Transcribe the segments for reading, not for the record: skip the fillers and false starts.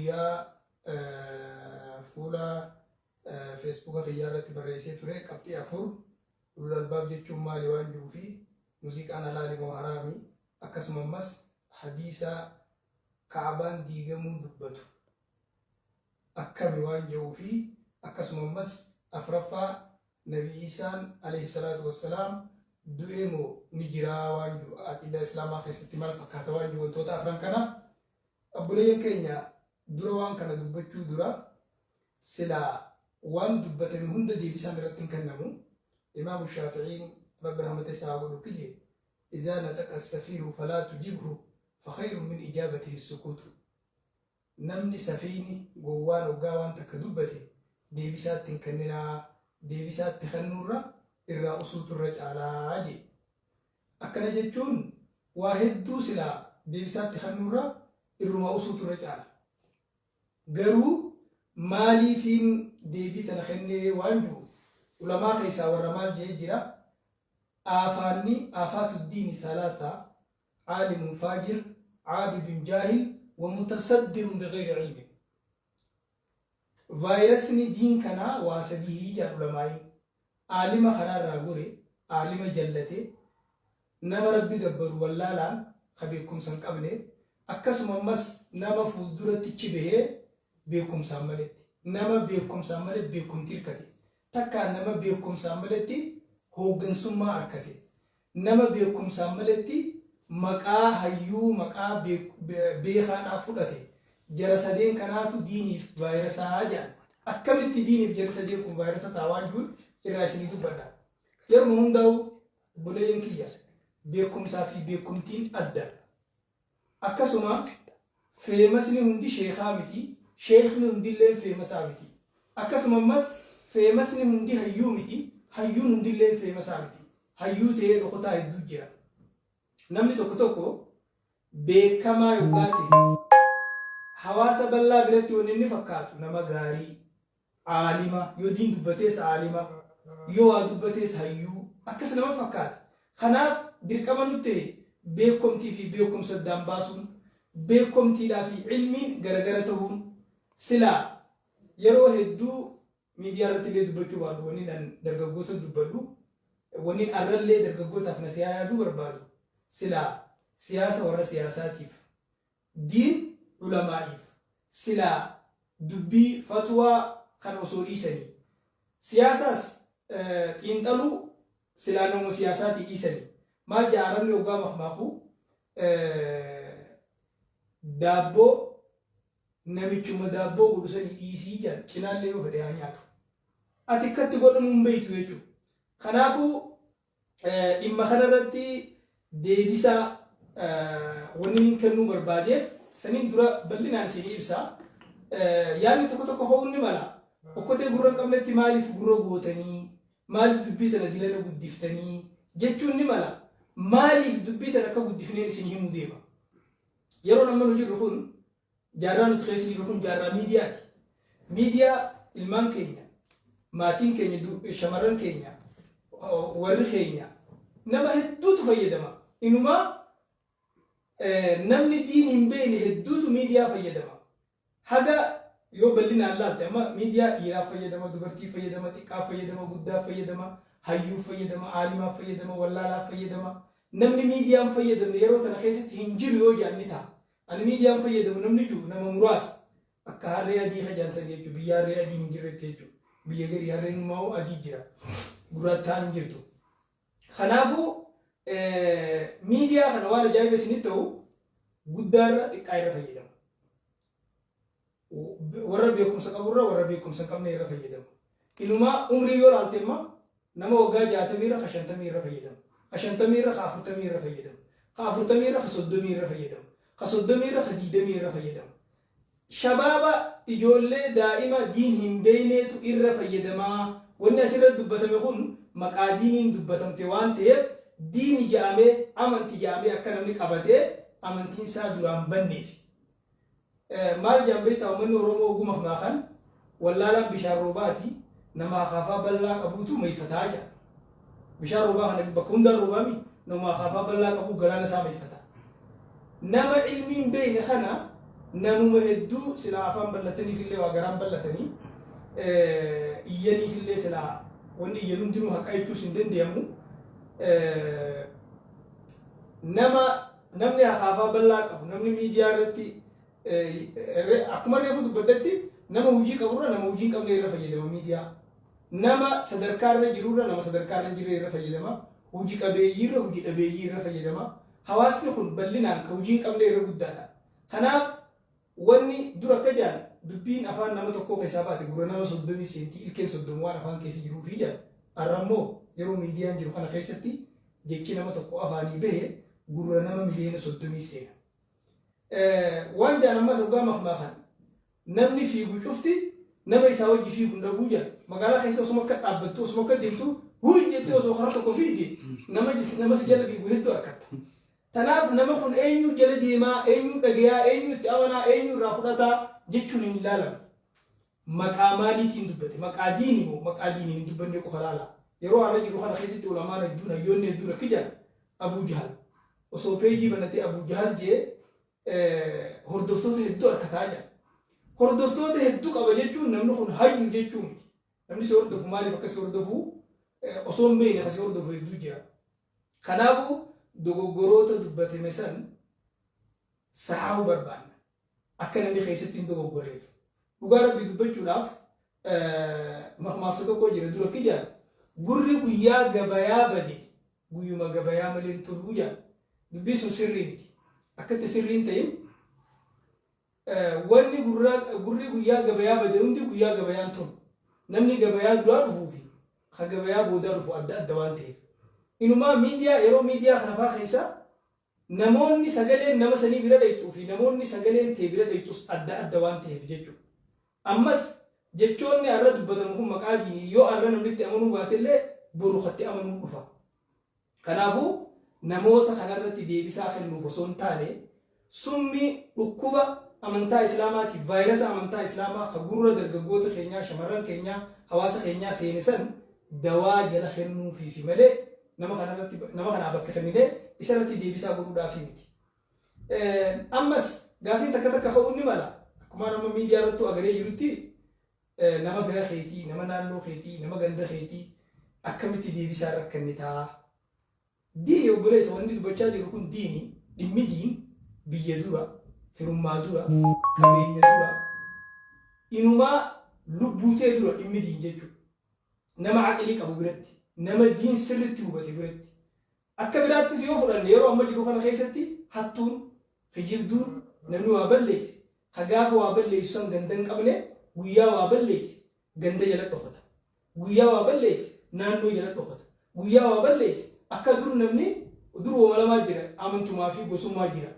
Guyyaa fuula Feesbuuka kiyyaa irratti barreessee ture qabxii 4 Ulul Albaab jechuun maali waan jiru fi muuziqaan halaali moo haraami akkasuma ammas hadiisa Ka'abaan diigamuu dubbatu akkami waan jedhuu fi akkasuma ammas afraffaa Nabi Iisaan aleyhi salaatu wassalaam du'ee moo ni jiraa waan jiru aqiidaa Islaamaa keessatti maal fakkaata waan jiru wantoota afran kana. Obboleeyyan keenya, dura waan kana dubbachuu dura silaa waan dubbatame hunda deebisaan irratti hin kennamu. Imaamu Shaafi'iin Rabbi rahmata isaa haa godhu kije izaa naxaqa safiihu falaa tujibhu fakhayrun min ijaabatihi sukuutu. Namni safiihni, gowwaan hoggaa waan takka dubbate deebisaa itti hin kenninaa, deebisaa itti kennuurra irraa usuutu irra caalaa je'e. Akkana jechuun waa hedduu silaa deebisaa itti kennuurra irrumaa usuutu irra caala. Garuu maaliifiin deebii tana kennee waan ji'u ulamaa keessaa warra maal je'ee jira, aafaanni aafaatu diini salaasa caalimun faajir, caabidun jaahil, wa mutasaddirun bighayri ilmin. Vaayirasni diin kanaa waa sadihi jedhan ulamaa'iin. Aalima karaa irraa gore, aalima jallate, nama Rabbi gabbaru wallaalaan ka beekkumsa hin qabne, akkasuma ammas nama fuulduratti chi bahee beekkumsaan maletti. Nama beekkumsaan malee beekkumtii hirkate. Takkaa nama beekkumsaan maletti hooggansummaa arkate. Nama beekkumsaan maletti maqaa hayyuu, maqaa beekaadhaa fudhate. Jara sadeen kanaatu diiniif vaayirasaa jedhan. Akkamitti diiniif jarri sadeen kun vaayirasa ta'a waan jiruun irraa isinii dubbadha. Yeruma hundaa'u obboleeyyan kiyya, beekkumsaa fi beekkumtiin adda. Akkasuma feemasni hundi sheekaa miti, sheekni hundilleen feemasaa miti. Akkasuma ammas feemasni hundi hayyuu miti, hayyuun hundilleen feemasaa miti. Hayyuu ta'ee dhokotaa hedduu jira. Namni tokko tokko beekamaa yoggaa ta'e hawaasa bal'aa biratti wanni inni fakkaatu nama gaarii, aalima, yoo diin dubbatees aalima, yoo waa dubbatees hayyuu, akkas nama fakkaata. Kanaaf dirqama nutti ta'e beekomtii fi beekumsa addaan baasuun, beekomtiidhaa fi ilmiin garagara tahuun. Silaa yeroo hedduu miidiyaa irratti illee dubbachuu baadhu, wanni an dargaggoota dubbadhu, wanni arrallee dargaggootaaf nasihaa yaaduu barbaadu, silaa siyaasa warra siyaasaatiif, diin ulamaa'iif, silaa dubbii fatwaa kana osoo dhiisanii, siyaasaas xiinxaluu silaa nama siyaasaatii dhiisanii. Maal jedha arabni hoggaa makmaaku? Daabboo namichuma daabboo godhu sanii dhiisii jedhan, cinaallee yoo fedhe haa nyaatu. Ati akkatti godhamuu hin beektu jechuudha. Kanaafuu dhimma kanarratti deebisaa wanni inni kennuu barbaadeef saniin dura bal'inaan isinii ibsa. Yaadni tokko tokko ho'uun ni mala. Okkotee gurra hin qabnetti maaliif gurra gootanii? Maaliif dubbii tana dilana guddiftanii? Jechuun ni mala. Maaliif dubbii tana akka guddifneen isin himuu deema. Yeroon amma nu jirru kun, jaarraa nuti keessa jirru kun jaarraa miidiyaati. Miidiyaa ilmaan keenya, maatiin keenya, shamarran keenya, warri keenya nama hedduutu fayyadama. Inumaa namni diin hin beekne hedduutu miidiyaa fayyadama. Haga yoo bal'inaan laalte amma miidiyaa dhiiraa fayyadama, dubartii fayyadama, xiqqaa fayyadama, guddaa fayyadama, hayyuu fayyadama, aalimaa fayyadama, wallaalaa fayyadama. Namni miidiyaan fayyadamne yeroo tana keessatti hin jiru yoo jedhan ni ta'a. Ani miidiyaan fayyadamu namni jiru nama muraasa. Akka harree adii ka jedhan san jechuudha. Biyya harree adiin hin jirretti jechuudha. Biyya garii harreen immoo adii jira. Gurraattaan hin jirtu. Kanaafuu miidiyaa kana waan ajaa'iba isinitti ta'u guddaarra xiqqaa irra fayyadama. Warra beekumsa qaburra warra beekumsa hin qabne irra fayyadama. Inumaa umrii yoo ilaalte immoo nama waggaa 60 irra ka 50 irra fayyadama. Ka 50 irra ka 40 irra fayyadama. Ka 40 irra ka 30 irra fayyadama. Ka 30 irra ka 20 irra fayyadama. Shabaaba, ijoollee daa'ima diin hin beeyneetu irra fayyadamaa. Wanni asirra dubbatame kun maqaa diiniin dubbatamte waan ta'eef diini ja'amee, amanti ja'amee akka namni qabatee amantiin isaa duraan banneefi. Maal jaan beektaa? Uummanni Oromoo oguma maakan wallaalaan bishaan roobaati, nama akaafaa bal'aa qabuutu mayfataa jedha. Bishaan roobaa kana bakka hundaan roobaami, nama akaafaa bal'aa qabu galaana isaa mayfata. Nama ilmiin beekne kana Namuma hedduu silaa afaan bal'ataniifillee waa garaan bal'atanii iyyaniifillee silaa wanni iyyan hundinuu haqa jechuus hin dandeeyamu. Nama namni hakaafaa bal'aa qabu, namni miidiyaa irratti akkuma reefu dubbadhetti, nama hojii qaburra nama hojii hin qabne irra fayyadama miidiyaa. Nama sadarkaa irra jirurra nama sadarkaa irra hin jirre irra fayyadama. Hojii qabeeyyiirra hojii dhabeeyyii irra fayyadama. Hawaasni kun bal'inaan ka hojii hin qabne irra guddaadha. Kanaaf wanni dura akka jedhan, dubbiin afaan nama tokkoo keessaa baate gurra nama 30 seentii, ilkeen 30 waan afaan keessa jiruufi jedhan. Har'a immoo yeroo miidiyaan jiru kana keessatti jechi nama tokko afaanii bahe gurra nama miliyoona 30 seena. Waan jedhan ammas hoggaa makmaakan, namni fiigu cufti nama isaa wajji fiigu hin dhabuu jedhan. Magaalaa keessa osuma akka dhaabbattu, osuma akka deemtu, huyi jettee osoo karaa tokko fiigde, nama si jala fiigu hedduu argatta. Tanaaf nama kun eenyu jala deemaa, eenyu dhagayaa, eenyu itti amanaa, eenyu irraa fudhataa jechuun hin ilaalamu. Maqaa maaliitiin dubbate? Maqaa diini moo maqaa diiniin hin dubbanne qofa laala. Yeroo har'a jiru kana keessatti ulamaan hedduun, hayyoonni hedduun akki jedhan, Abuu Jahal osoo peejii banatee Abuu Jahal jee hordoftoota hedduu argataa jedhan. Hordoftoota hedduu qaba jechuun namni kun hayyu jechuu miti. Namni si hordofu maaliif akka si hordofu osoo hin beekne akka si hordofu hedduu jira. Kanaafuu dogoggoroota dubbatame san sahaahuu barbaanna. Akka namni keessatti hin dogoggoreef. Dhugaa Rabbii dubbachuudhaaf, makmaaksa tokko jira dura akki jedhan, gurri guyyaa gabayaa bade guyyuma gabayaa malee hin toluu jedhan. Dubbiin sun sirrii miti. Akkatti sirrii hin ta'in, wanni gurri guyyaa gabayaa bade hundi guyyaa gabayaan tolu. Namni gabayaa duraa dhufuu fi ka gabayaa boodaa dhufu adda adda waan ta'eef. Inumaa miidiyaa, yeroo miidiyaa kana faa keessa namoonni sagaleen nama sanii bira dhayxuu fi namoonni sagaleen tee bira dhayxus adda adda waan ta'eef jechuudha. Ammas jechoonni har'a dubbatamu kun maqaa diinii yoo har'a namni itti amanuu baatellee boru katti amanuu dhufa. Kanaafuu namoota kanarratti deebisaa kennuuf osoo hin taane, summii dhukkuba amantaa Islaamaatiif, vaayirasa amantaa Islaamaa ka gurra dargaggoota keenyaa, shamarran keenyaa, hawaasa keenyaa seene san dawaa jala kennuufiifi malee nama kanarratti, nama kanaa bakka kenninee isarratti deebisaa godhuudhaafi miti. Ammas gaafiin takka takka ka'uun ni mala. Akkuma nama miidiyaa irrattuu agaree jirutti, nama fira keetii, nama naannoo keetii, nama ganda keetii akkamitti deebisaa irra kennitaa? Diini obboleessa, wanni dubbachaa jiru kun diini, dhimmi diin biyya dura, firummaa dura, qabeenya dura, inumaa lubbuutee dura dhimmi diin jechuudha. Nama aqlii qabu biratti, nama diin sirritti hubate biratti. Akka biraattis yoo fudhanne, yeroo amma jiru kana keessatti hattuun, kijibduun, namni waa balleesse, ka gaafa waa balleessu san ganda hin qabne, guyyaa waa balleesse ganda jala dhokata. Guyyaa waa balleesse naannoo jala dhokata. Guyyaa waa balleesse akka dur namni dur wama lamaa jira, amantumaa fi gosummaa jira.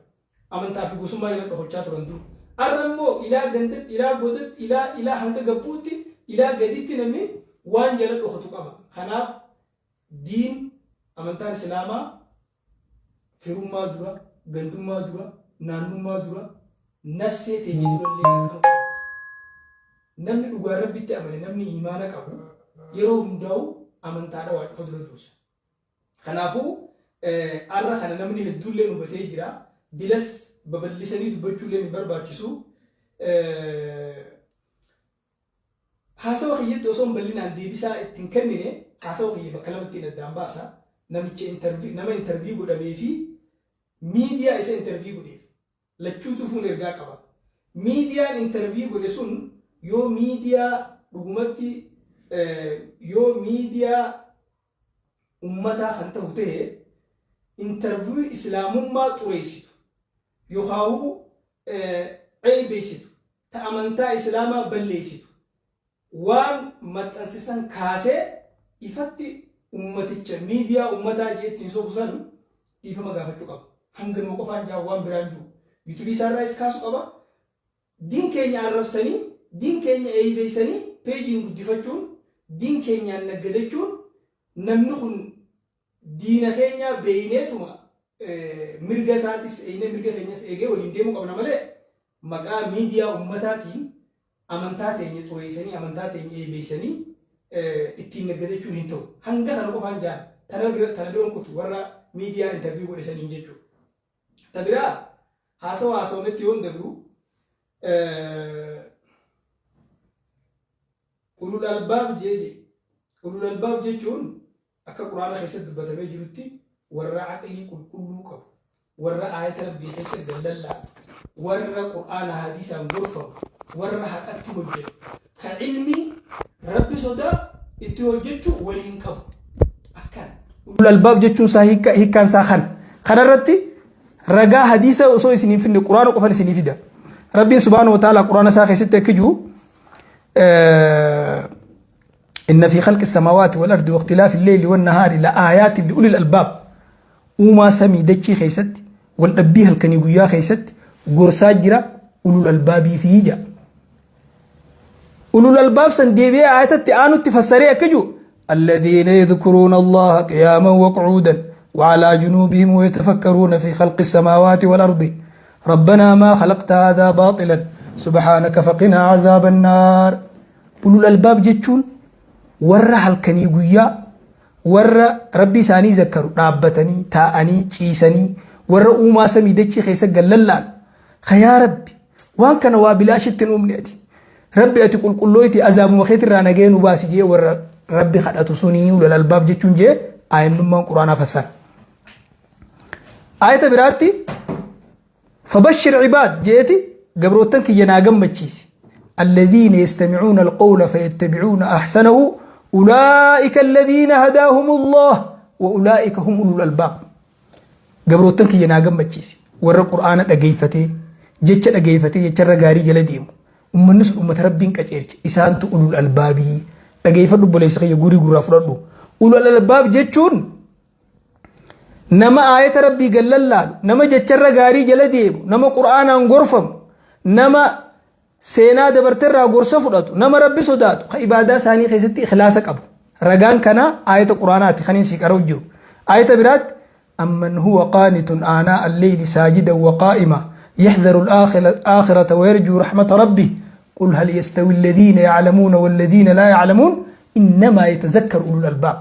Amantaa fi gosummaa jala dhokachaa turan dur. Har'a immoo ilaa gandatti, ilaa godatti, ilaa hanga gabbuutti, ilaa gaditti namni waan jala dhokatu qaba. Kanaaf diin amantaan Islaamaa firummaa dura, gandummaa dura, naannummaa dura, nafsee teenya durallee haqan qabdi. Namni dhugaan Rabbitti amane, namni imaana qabu yeroo hundaa'u amantaadha waa cufa dura dursa. Kanaafuu har'a kana namni hedduullee hubatee jira. Dilas babal'isanii dubbachuullee hin barbaachisu. Haasawa kiyyatti osoo hin bal'inaan deebisaa itti hin kennine, haasawa kiyya bakka lamatti addaan baasa. Namicha interview, nama interview godhamee fi miidiyaa isa interview godheef lachuutu fuun ergaa qaba. Miidiyaan interview godhe sun yoo miidiyaa dhugumatti yoo miidiyaa ummataa kan ta'u ta'e, interview Islaamummaa xureessitu yookaan ceebeessitu, ta amantaa Islaamaa balleessitu waan maxxansisan kaasee ifatti ummaticha miidiyaa ummataa jee ittiin sobu san dhiifama gaafachuu qaba. Hanganuma qofaan jaa, waan biraan jiru. Yuutuubii isaarraayis kaasu qaba. Diin keenya arrabsanii, diin keenya eeybeessanii peejiin guddifachuun, diin keenyaan naggadachuun, namni kun diina keenyaa beeyneetuma mirga isaatis eegnee mirga keenyas eegee waliin deemuu qabna malee, maqaa miidiyaa ummataatiin amantaa teenya xureessanii, amantaa teenya eebeessanii ittiin naggadachuun hin ta'u. Hanga kana qofaan jaan, tana biroon kutu warra miidiyaa interview godhe saniin jechuudha. Ta biraa haasawa haasawametti yoon dabru, Ulul albaab jee jee. Ulul albaab jechuun akka Qur'aana keessatti dubbatamee jirutti warra aqlii qulqulluu qabu, warra aayata Rabbii keessa gad lallaalu, warra Qur'aana hadiisaan gorfamu, warra haqatti hojjetu, ka ilmii Rabbi sodaa itti hojjechuu waliin qabu. Akkana. Ulul albaab jechuun isaa hiikkaan isaa kana. Kanarratti ragaa hadiisa osoo isin hin finne Qur'aana qofan isinii fida. Rabbiin subhaanahu wa ta'ala Qur'aana isaa keessatti akka jiru إن في خلق السماوات والأرض واختلاف الليل والنهار لآيات لأولي الألباب uumaa samii dachii keessatti wal dhabbii halkanii guyyaa keessatti gorsaa jira ulul albaabii fi ija. Ulul albaab san deebi'ee aayatatti aanutti fassaree akka jiru الذين يذكرون الله قياما وقعودا وعلى جنوبهم ويتفكرون في خلق السماوات والأرض ربنا ما خلقت هذا باطلا سبحانك فقنا عذاب النار. Ulul albaab jechuun warra halkanii guyyaa warra rabbi isaanii zakkaru, dhaabbatanii, taa'anii, ciisanii, warra uumaa samii dachii keessa gallallaan ka yaa rabbi waan kana waa bilaashitti hin uumne, ati rabbi ati qulqullooyti, azaabuma keetirraa nagee nu baasi jee warra rabbi kadhatu sunii ulul albaab jechuun jee aayannummaan quraanaa fassara. Aayata biraatti fabashshir cibaad jeeti gabroottan kiyya naa gammachiisi. الذين يستمعون القول فيتبعون أحسنه أولئك الذين هداهم الله وأولئك هم أولو الألباب. Gabroottan kiyya naa gammachiisi. Warra qur'aana dhageeffatee, jecha dhageeffatee jecharra gaarii jala deemu. Ummanni sun ummata rabbiin qaceelche. Isaantu ulul albaabii. Dhageeffadhu obboleessa kiyya, guurii gurraa fudhadhu. Ulul albaab jechuun nama aayata rabbii gallallaalu, nama jecharra gaarii jala deemu, nama qur'aanaan gorfamu, nama seenaa dabarterraa gorsa fudhatu, nama rabbi sodaatu, ka ibaadaa isaanii keessatti ikhlaasa qabu. Ragaan kana aayata qur'aanaati kan inni qara'u jiru. Aayata biraatti أمن هو قانت آناء الليل ساجدا وقائما يحذر الآخرة ويرجو رحمة ربه قل هل يستوي الذين يعلمون والذين لا يعلمون إنما يتذكر أولو الألباب.